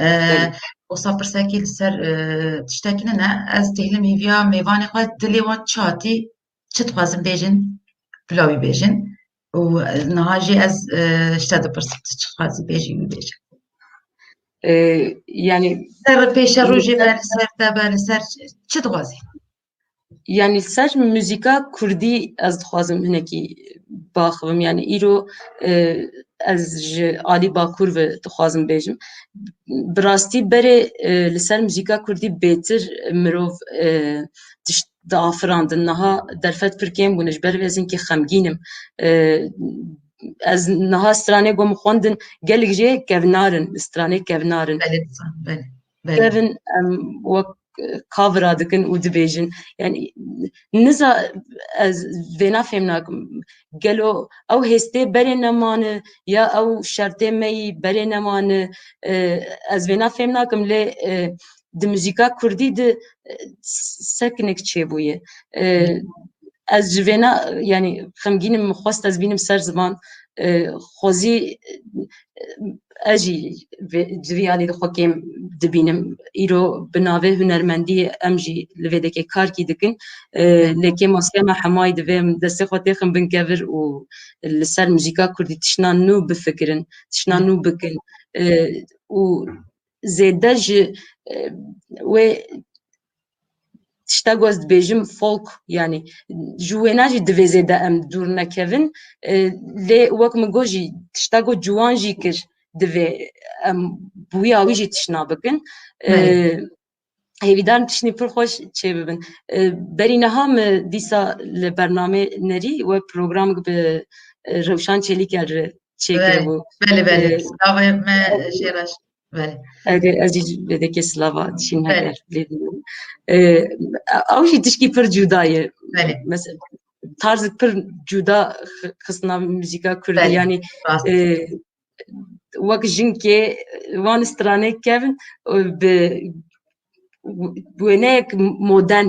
E, Belê. Wisa pirsekî li ser, e, tiştekî nine, ez dihêlim hêviya mêvanê xwe dilê wan çi hatî, çi dixwazin bêjin, bila wî bêjin. Û niha jî ez, e, ji te dipirsim, tu çi dixwazî bêjî, wî bêje. E, yanî Ser pêşerojê be, li ser te be, li ser çi dixwazî? Yanî ser muzîka kurdî ez dixwazim hinekî baxivim. Yanî îro, e, ez ji alî Bakur ve dixwazim bêjim. Bi rastî berê, e, li ser muzîka kurdî bêtir mirov, e, tişt diafirandin. Niha derfet pir kêm bûne, ji ber vê ez hinkî xemgîn im. E, ez niha stranê ku min xwendin, gelek jê kevnar in, stranê kevnar in. Belê, dizan, belê, belê. Kevin, em wek, e, cover-a dikin û dibêjin. Yanî, niza ez vêna fêm nakim. Gelo ew hêstê berê nemane ya ew şertê me yî berê nemane? E, ez vêna fêm nakim, lê, e, di muzîka kurdî de, e, sekinek çêbûye. E, Hı. Ez ji vêna, yanî xemgîn im, min xwest ez bînim ser ziman. E, xwezî, e, ez jî vê, di vî alî de xwe kêm dibînim. Îro bi navê hunermendiyê em jî li vê dekê karkî dikin. E, Hı. Lê kêmasiya me hemayî divê em destê xwe têxin bin kevir û li ser muzîka kurdî tiştna nû bifikirin, tiştna Hı. nû bikin. E, û zêde ji, e, wê tişta ku ez dibêjim folk, yanî ji wêna jî divê zêde em dûr nekevin. E, lê wek min got jî, tişta ku ciwan jî kir, divê em bi wî awî jî tiştna bikin. E, Belê. Hêvîdarim tiştî pir xweş çêbibin. E, berî niha min dîsa li bernamê nerî we programek bi, e, Rewşan Çelîker re çêkiribû. Belê, belê, belê. E, Silavê me jê re. Belê. Erê, ez jî vêdekê silava dişînim Belê. Heger lê dînim. E, ew jî tişkî pir cuda ye. Belê. Mesela, tarzek pir cuda xi-, xistina muzîka kurdî, Belê. Yanî, Rast. E, wek jinkê wan stranê kevin, e, bi wêneyek modern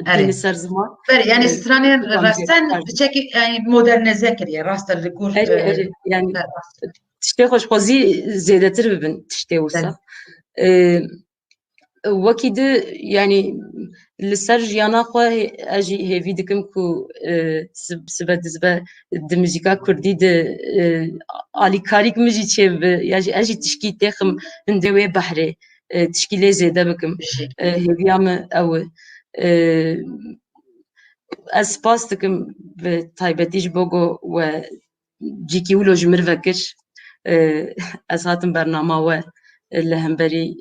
Erê. Tîne ser ziman. Belê, yanî E, stranên tam resen jê- biçekî, yanî modernize kiriye, rast e, li gor, Erê, e, erê, yanî Belê, rast. Tiştê xweşxwazî zêdetir bibin tiştê wisa. Belê. E, wekî di, yanî li ser jiyana xwe hê-, ez jî hêvî dikim ku, e, sib-, sibe dizibe di muzîka kurdî de, e, alîkarîk min jî çêbibe, ya jî ez jî tişkî têxim hindê wê behrê, e, tişkî lê zêde bikim. Bijî. E, hêviya min ew e. E, ez spas dikim bi taybetî ji bo ku we cîkî wilo ji min re vekir. E, ez hatim bernama we, e, li hemberî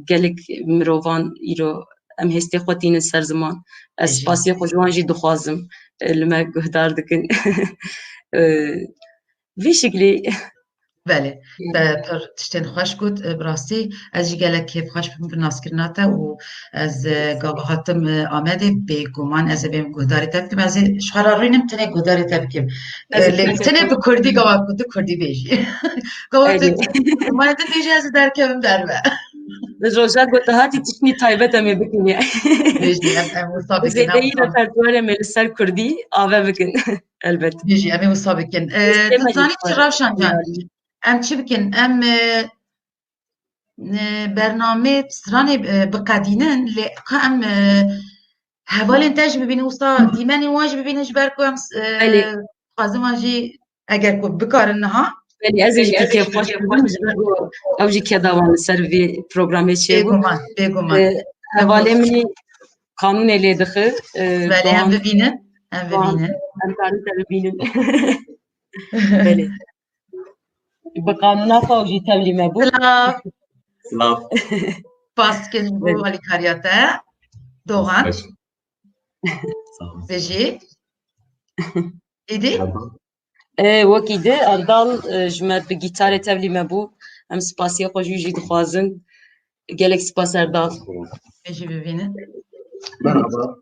gelek mirovan îro em hêstê xwe tînin ser ziman. Ez Bijî. Spasiyê xwe ji wan jî dixwazim, e, li me guhdar dikin. E, vî şiklî. Belê, Hı. Be-, pir tiştên xweş got, e, bi rastî ez jî gelek kêfxweş bim bi naskirina te û ez, e, gava hatim, e, Amedê, bêguman ez ê bêm guhdarê te bikim. Ez ê ji xwe re rûnînim, tenê guhdarê te bikim. E, Ez ê lê tenê tenê bi kurdî gava ku tu kurdî bêjî. Gava tu Erê. Mane tu bêjî ez ê derkevim derve. Roja ku tu hatî tiştî taybet em ê bikin ya. Bêjî, em, em wisa bikin, Zêdeyî em repertuarê me li ser kurdî ave bikin. Elbet. Bijî, em ê wisa bikin. E, Destê tu me zanî çi, Rewşan can? Em çi bikin? Em, e, e, bernamê stranê, e, biqedînin, lê ka em, e, hevalên te jî bibînin, wisa dîmenên wan jî bibînin, ji ber ku em, e, Belê. Dixwazin wan jî eger ku bikarin niha. Belê, ez ê jî Belê, ez ê jî kêfxweş bibim, ji ber ku ew jî keda wan li ser vê programê çêbû. Bêguman, bêguman. E, hevalê min î qanûnê lê dixe, e, Belê, em Doğan, bibînin, em Doğan, bibînin. Em karin te bibînin. Belê. Bi qanûna xwe ew jî tevlî me bû. Silav. Silav. Spas dikin ji bo Belê. Alîkariya te. Doğan. Spas. Sağ ol. Bijî. Îdî? Erdal. E, wekî di, Erdal, e, ji me bi gîtarê tevlî me bû. Em spasiya xwe ji wî jî dixwazin. Gelek spas Erdal. Em jî bibînin. Merhaba.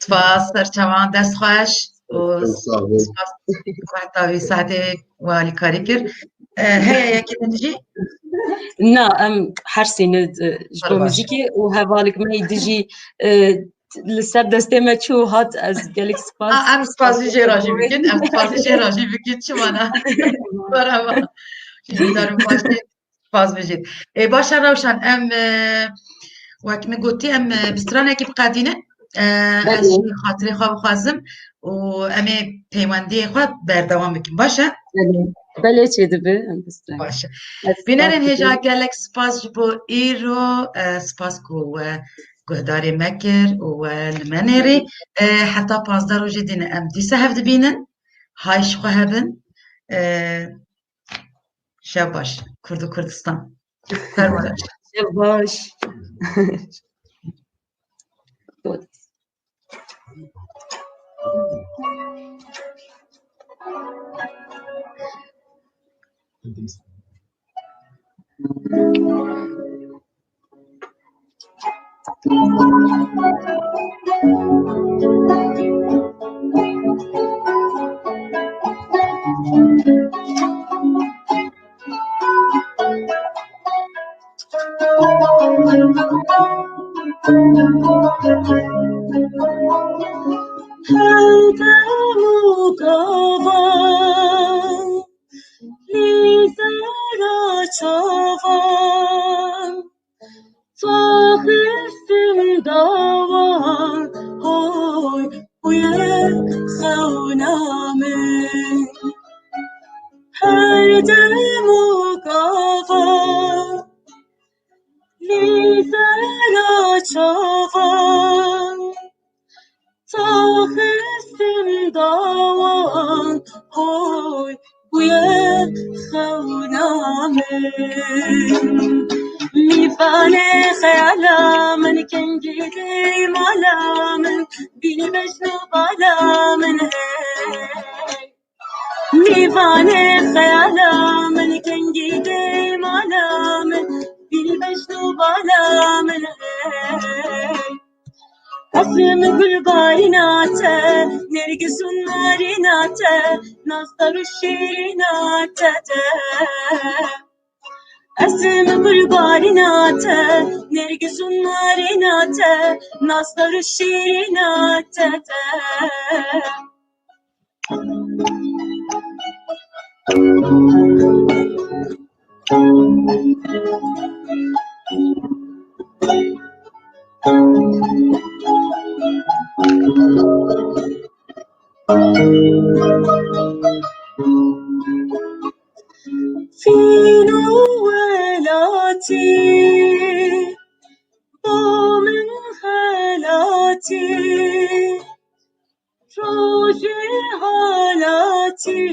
Spas, serçavan, dest xweş. Û Çok sağ olun. Spas, heta vî saetê we alîkarî kir. E, heye yekî din jî? Na, em her sî ne, e, ji bo Qurban. Muzîkê û hevalek me yî di jî, e, li ser destê me çû û hat, ez gelek spas. A, em spasî jê re jî bikin, em spasî jê re jî bikin, çima ne? Merhaba. Ji darim baş tê, spas bijît. Ê, baş e Rewşan, em, e, wek min gotî, em, e, bi stranekî biqedînin. E, ez Belê. Jî xatirê xwe bixwazim û em ê peywendiyê xwe berdewam bikin. Baş e? Belê. Belê çêdibe, em bi stranekî. Baş e. Ez Bînerên spas hêja dikim. Gelek spas ji bo îro, e, spas ku we guhdarê me kir û we li me nêrî. E, heta pazdeh rojê dîne em dîsa hev dibînin. Hay ji xwe hebin. E, şev baş, Kurd û Kurdistan. Fermane. Şev baş. Her dem û gavan, li zera çavan, saxistim dawan, hoy, hoye xewna min. Her dem û gavan, li zera çavan, Xistim dawan, hoy, bûye xewna min. Mîvanê xeyala min, kengî dê mala min, bînî bejn û bala min hey. Mîvanê xeyala min, kengî dê mala min, bînî bejn û bala min hey. Esim gulbarîna te, nergiz û narîna te, nasdar û şîrîna te de. Esim gulbarîna te, nergiz û narîna te, nasdar û şîrîna te de. Fîn û welatî, bo min xelatî, rojê halatî,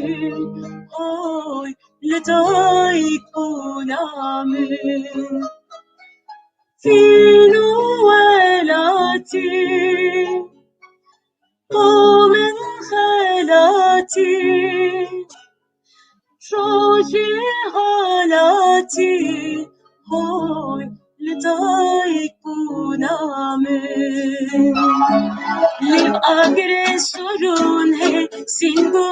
hoy li dayik bûna min. Fîn û welatî, bo min xelatî, rojê halatî, hoy li dayik bûna min. Lê agirê sorûn hê, sîng û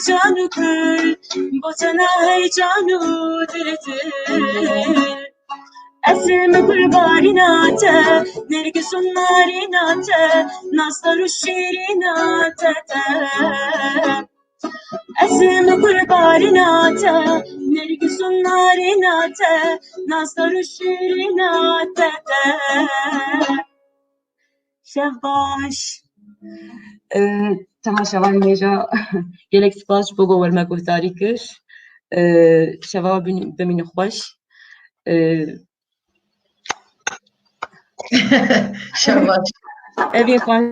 Can û kul, bo te na heyecan û dil dil. Esim gulbarîna te, nergiz û narîna te, nasdar û şîrîna te de. Esim gulbarîna te, nergiz û narîna te, nasdar û şîrîna te de. Şev baş. Ee, temaşevan hêja gelek spas ji bo ku we li me guhdarî kir. Ee, şeva bimî-, bimîne xweş. Ee, Şev baş. Evîn xweş.